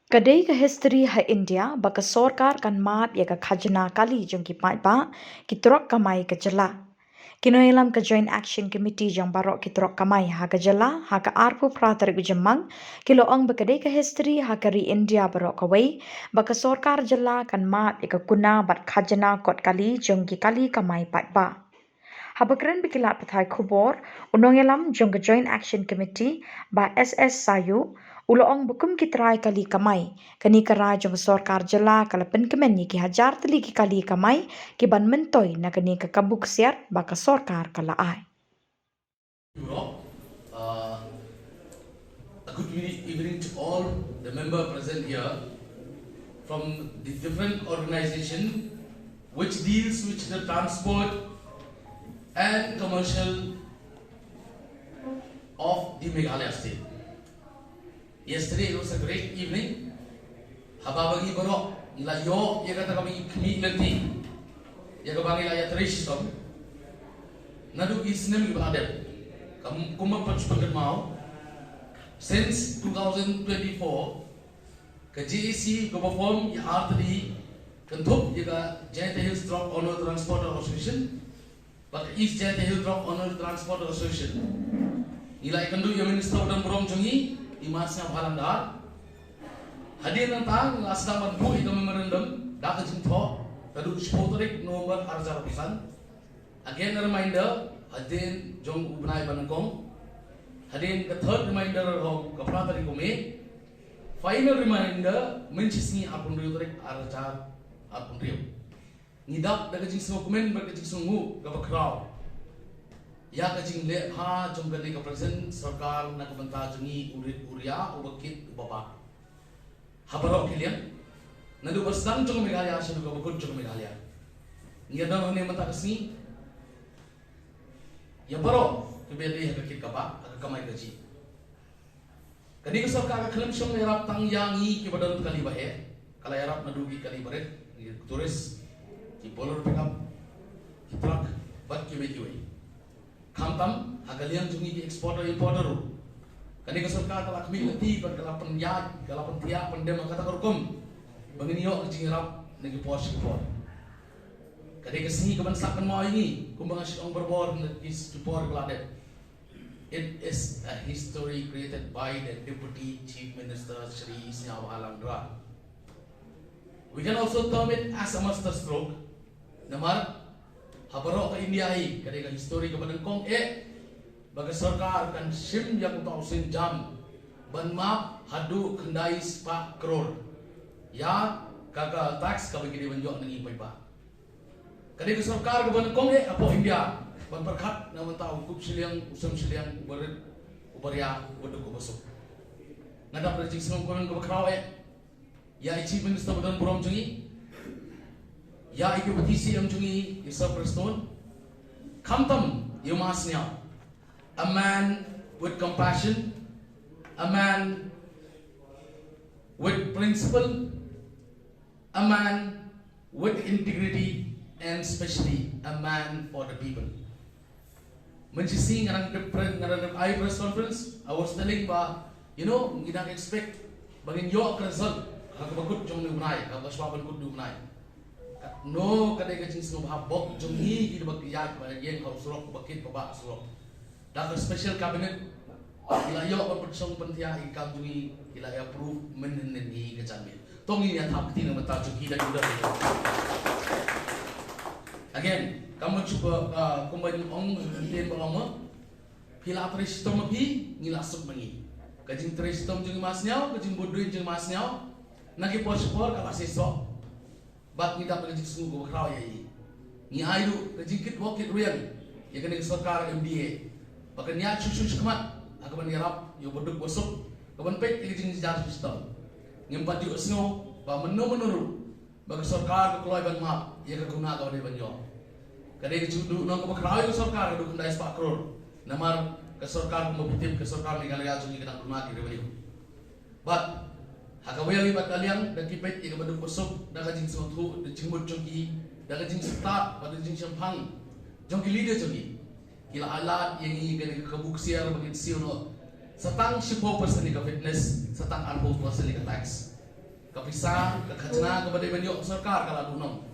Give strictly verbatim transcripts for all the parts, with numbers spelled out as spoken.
Ka dei ka histori ha India ba ka sorkar kan map ïa ka khajna kali jong ki paidbah, ki trok kamai ka jylla. Ki nongïalam ka Joint Action Committee jong baroh ki trok kamai ha ka jylla ha ka arphew phra tarik u Jymmang ki la ong ba ka dei ka histori ha ka ri India baroh kawei ba ka sorkar jylla kan map ïa ka kuna bad khajna kot kali jong ki kali kamai paidbah. Haba kren bad ki lad pathai khubor, u nongïalam jong ka Joint Action Committee, Bah S S Sayoo, u la ong ba kum ki trai kali kamai, kane ka rai jong ka sorkar jylla ka la pynkmen ïa ki hajar tylli ki kali kamai ki ban myntoi na kane ka kabu ksiar ba ka sorkar ka la ai. Europe. Uh, a good evening, evening to all the member present here from the different organization which deals with the transport and commercial of the Meghalaya state. Yesterday it was a great evening. Haba ba ngi baroh ngi la ïoh ïa kata kaba ngi khmih lynti, ïa kaba ngi la ïatrei shitom naduh ki snem kiba la dep. Kam kumba pat shu pyndonkam, since two thousand twenty-four ka J A C ka perform ïa artylli, kynthup ïa ka Jaintia Hills Truck Owner Transporter Association bad ka East Jaintia Hills Truck Owner Transporter Association. Ngi la ïakynduh ïa u Minister ba don burom jong ngi, i Ma Sniawbhalang Dhar. Hadien nangta ngi la sdang ban buh ïa ka memorandum da ka jingthoh naduh shiphew tarik November arhajar arphew san. Again a reminder, hadien jong u bnai ba nyngkong. Hadien ka third reminder ruh ka phra tarik u May. Final reminder mynshisngi arphew hynriew tarik arhajar arphew hynriew. Ngi dap da ka jingsngewkmen bad ka jingsngewnguh kaba khraw ïa ka jingleh bha jong kane ka present sorkar na ka bynta jong ngi u rit u ria, uba kit uba bah. Ha baroh ki liang, naduh ba sdang jong ka Meghalaya sha ka bakut jong ka Meghalaya. Ngi ïa don hangne mynta ka sngi ïa baroh kiba ïadei ha ka kit ka bah, ha ka kamai kajih. Kane ka sorkar ka khlem shong ïarap tang ïa ngi kiba don kali ba heh, ka la ïarap naduh ki kali barit, ki tourist, ki Bolero pickup, ki truck bad kiwei kiwei. Khamtam ha ka liang jong ngi ki exporter importer ruh, kane ka sorkar ka la khmih lynti bad ka la pynïaid, ka la pynthiah pyndem ha kata ka rukom ba ngin ïoh ka jingïarap na ki por sha ki por. Ka dei ka sngi kaban sah kynmaw ïa ngi, kumba nga shu ong barabor na ki por ba la dep. It is a history created by the Deputy Chief Minister Shri Sniawbhalang Dhar. We can also term it as a master stroke. Namar ha baroh ka India hi ka dei ka history kaba nyngkong eh ba ka sorkar kan shim ïa uta u sienjam ban map haduh khyndai spah klur ïa ka, ka tax kaba ki dei ban ïoh na ngi paidbah. Ka dei ka sorkar kaba nyngkong eh hapoh India ban pyrkhat na bynta u kup shiliang, u sem shiliang, u barit, u baria, u baduk, u basuk. Nga dap da ka jingsngewkmen kaba khraw eh ïa i Chief Minister ba don burom jong ngi, ïa i Deputy C M jong ngi, i Sir Prestone, khamtam ïa u Ma Sniaw, a man with compassion, a man with principle, a man with integrity, and especially a man for the people. Mynshisngi nga dang dep pre-, nga dang dep ai press conference, I was telling ba, you know, ngi dang expect ba ngin ïoh ka result ha kaba kut jong une u bnai, ha kaba shwa ban kut une u bnai. Ka, no, ka dei ka jingsngewbha bok jong ngi kiba ïaid ba ïeng ha u surok, ba kit ba bah surok. Da ka special cabinet ki la ïoh ban pynshong pynthiah ïa ki kam jong ngi, ki la approve mynhynnin ïa ka janmiet. To ngin ïa thap kti na bynta jong ki da ki da. Again, kumba shu ba, ah, kumba ngi ong, ktien ba long mo, phi la trei shitom ma phi, ngi la suk ma ngi. Ka jingtrei shitom jong i Ma Sniaw, ka jingbud duh jong i Ma Sniaw na ki por shi por ka la seisoh. Bad ngi dap da ka jingsngew kaba khraw ïa i. Ngi ai ruh ka jingkit wok kit rwiang ïa kane ka sorkar M D A ba kan ïaid shuh shuh shakhmat ha kaban ïarap ïa u baduk basuk, kaban peit ïa ka jingjynjar shitom. Ngim pat ju sngew ba mynno mynno ruh ba ka sorkar ka kloi ban map ïa ka kuna kaba dei ban ïoh. Ka dei ka jingduh nong kaba khraw ïa ka sorkar, ka dei khyndai spah klur. Namar ka sorkar kumba phi tip, ka sorkar Meghalaya jong ngi ka dang duna ki revenue. Bad ha kawei pat ka liang, da ki peit ïa ka baduk basuk, da ka jingsngewthuh, da jingmut jong ki, da ka jingstad bad da jingshemphang jong ki leader jong ki, ki la ai lad ïa ngi kane ka kabu ksiar ba ngin siew noh sa tang shiphew percent ïa ka fitness, sa tang arphew percent ïa ka tax. Ka pisa, ka khajna, kaba dei ban ïoh sorkar ka la duh noh.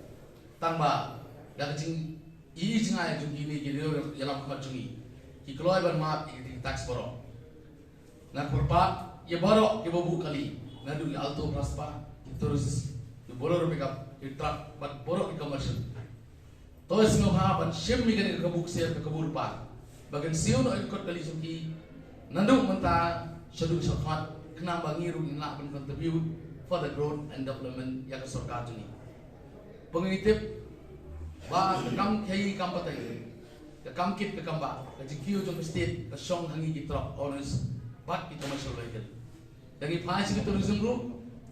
Tang ba da ka jingïohi jngai jong kine ki riew ïalam khmat jong ngi, ki kloi ban mad ïa ki tax baroh. Nga kyrpad ïa baroh kiba buh kali, naduh ki Alto, Vespa, ki Taurus, ki Bolero pickup, ki truck bad baroh ki commercial. To sngewbha ban shim ïa kane ka kabu ksiar, ka kabu rpa, ba kan siew noh ïa ka kot kali jong ki naduh mynta shaduh shakhmat, khnang ba ngi ruh ngin lah ban contribute for the growth and development ïa ka sorkar jong ngi. Ba ngi tip ba ka kam khaïi kam batai, ka kam kit ka kam bah, ka jingkiew jong ka state ka shong ha ngi ki truck owners bad ki commercial vehicle. Da ngi phai sha ki tourism ruh,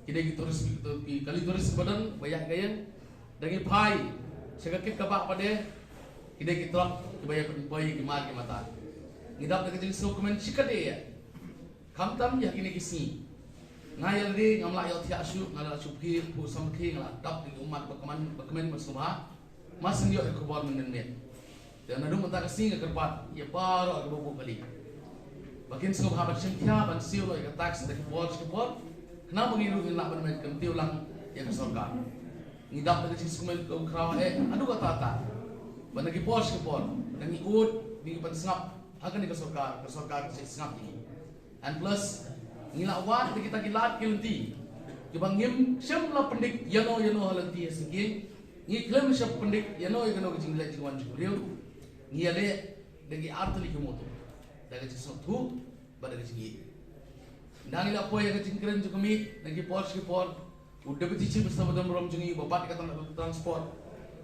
ki dei ki tourist, ki, ki kali tourist ba don ba ïaid ka ïeng. Da ngi phai sha ka kit ka bah pat de, ki dei ki truck kiba ïa pynpoi ki mar ki mata. Ngi dap da ka jingsngewkmen shikatdei ïa, khamtam ïa kine ki sngi. Nga ïa lade ngam lah ïohthiah shuh, nga lah shu phi phu sam phi, nga lah dap da ki ummat ba kmen, ba kmen, ba sngewbha. Mar shu ïoh ïa ka khubor mynmiet. Te naduh mynta ka sngi nga kyrpad ïa baroh kiba buh kali ba kin sngewbha ban shim khia ban siew noh ïa ka tax da ki por sha ki por, khnang ba ngi ruh ngin lah ban mad kyntiew lang ïa ka sorkar. Ngi dap da ka jingsngewkmen ka khraw eh haduh katta katta, ba na ki por sha ki por da ngi ud, ngi pansngap ha kane ka sorkar, ka sorkar ka sngap ïa ngi. And plus, ngi la wad da kita ki lad ki lynti kiba ngim shym la pyndik ïano ïano ha lynti ha syngkien. Ngi khlem shym pyndik ïano ïano ka jingleh jingwan jong u briew. Ngi ïaleh da ki artylli ki motto, da ka jingsngewthuh bad da ka jingïeit. Nda ngi la poi ïa ka jingkren jong ka miet na ki por sha ki por, u Deputy Chief Minister ba don burom jong ngi uba bat ïa ka tang-, transport,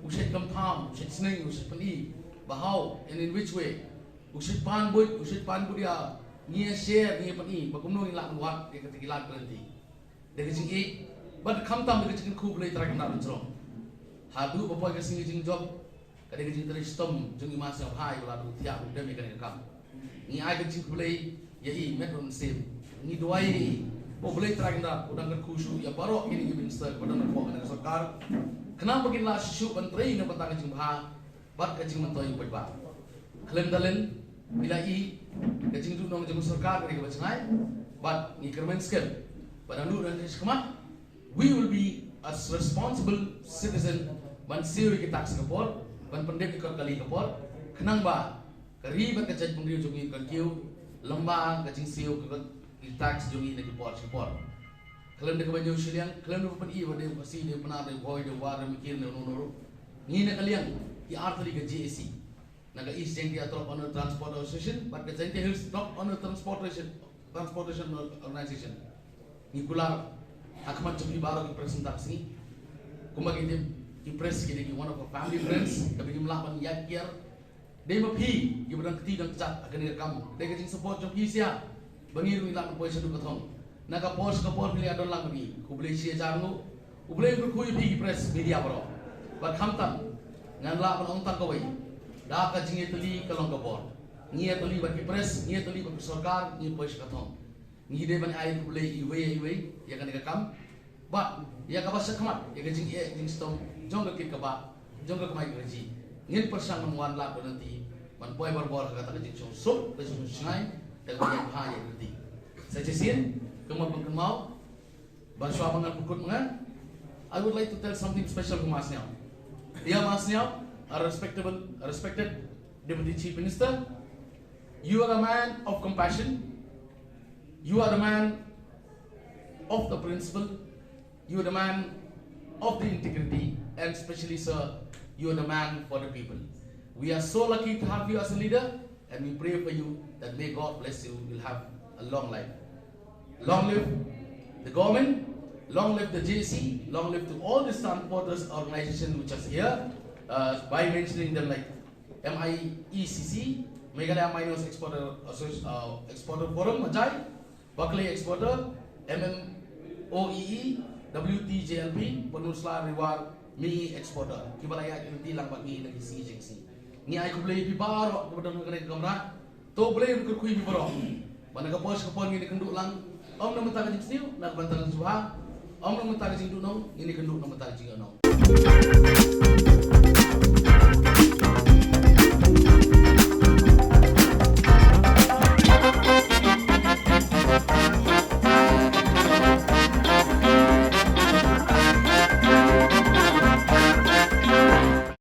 u shait khamtam, u shait sneng, u shait pyni ba how and in which way, u shait pan buit, u shait pan buit ïa ngi, ïa share, ngi ïa pyni ba kumno ngin lah ban wad ïa kata ki lad ki lynti da ka jingïeit bad khamtam da ka jingkyrkhu. Blei Trai Kynrad un jrong. Haduh ba poi ka sngi jingjop, ka dei ka jingtrei shitom jong ngi, ma sngewbha ïa u la duh thiah u dem ïa kane ka kam. Ngi ai ka jingkhublei ïa i met bad mynsiem. Ngi duwai ïa i ba U Blei Trai Kynrad u dang kyrkhu shuh ïa baroh kine ki minister ba dang hapoh kane ka sorkar, khnang ba kin lah shuh shuh ban trei na ka bynta ka jingbha bad ka jingmyntoi u paidbah. Khlem da len, ngi la i ka jingduhnong jong ka sorkar ka dei kaba jngai, bad ngi kyrmen skhem ba naduh nangta shakhmat, we will be as responsible citizen ban siew ïa ki tax ka por, ban pyndep ïa ka kali ka por, khnang ba ka ri bad ka jaitbynriew jong ngi kan kiew lyngba ka jingsiew ka, ka, ki tax jong ngi na ki por sha ki por. Khlem da kaba ñiew shiliang, khlem da ba pyni ba dei u Khasi, dei u Pnar, dei u Bhoi, dei u War, dei u Mikir, dei uno uno ruh. Ngi na ka liang ki artylli ka J A C, na ka East Jaintia Truck Owner Transport Association bad ka Jaintia Hills Truck Owner Transportation, Transportation Organization, ngi kular ha khmat jong phi baroh ki press mynta ka sngi. Kumba ngi tip, ki press ki dei ki one of our family friends, kaba ngim lah ban ïaid kiar. Dei ma phi kiba dang kti dang kjat ha kane ka kam, dei ka jingsupport jong phi shisha ba ngi ruh ngi lah ban poi shaduh ka thong. Na ka por sha ka por phi la ïadon lang bad ngi. Khublei shihajar nguh. U Blei un kyrkhu ïa phi ki press media baroh. Bad khamtam, ngan lah ban ong tang kawei, da ka jingïatylli ka long ka bor. Ngi ïatylli bad ki press, ngi ïatylli bad ka sorkar, ngi poi sha ka thong. Ngi dei ban ai khublei iwei ïa iwei ïa kane ka kam. Bad ïa kaba shakhmat, ïa ka jingeh jingshitom jong ka kit ka bah, jong ka kamai ka kajih, ngin pyrshang ban wan lad bad lynti ban poi barabor ha kata ka jingsuk suk, ka jingsuk shngaiñ, da kaba ïaid bha ïaid lynti. Sa shisien, kumba pynkynmaw, ba shwa ba ngan pynkut ma nga, I would like to tell something special to Ma Sniaw. Dear Ma Sniaw, a respectable, a respected Deputy Chief Minister, you are a man of compassion. You are the man of the principle. You are the man of the integrity. And especially, sir, you are the man for the people. We are so lucky to have you as a leader, and we pray for you that may God bless you. You'll have a long life. Long live the government. Long live the J A C. Long live to all the transporters organization which is here, uh, by mentioning them like M I E C C, Meghalaya Miners Exporter Associ-, uh, Exporter Forum, Majai, Barkla Exporter, M M O E E, W T J L P, Pynursla Rewar, Mingi Exporter, kiba la ïaid lynti lang bad ngi na ki sngi jong ka sngi. Ngi ai khublei ïa phi baroh kiba don ha kane ka kamra. To U Blei un kyrkhu ïa phi baroh. Ba na ka por sha ka por ngin ïakynduh lang, ym na ka bynta ka jingsniew, na ka bynta ka jingsngewbha, ym na ka bynta ka jingduhnong, ngin ïakynduh na ka bynta ka jingïohnong.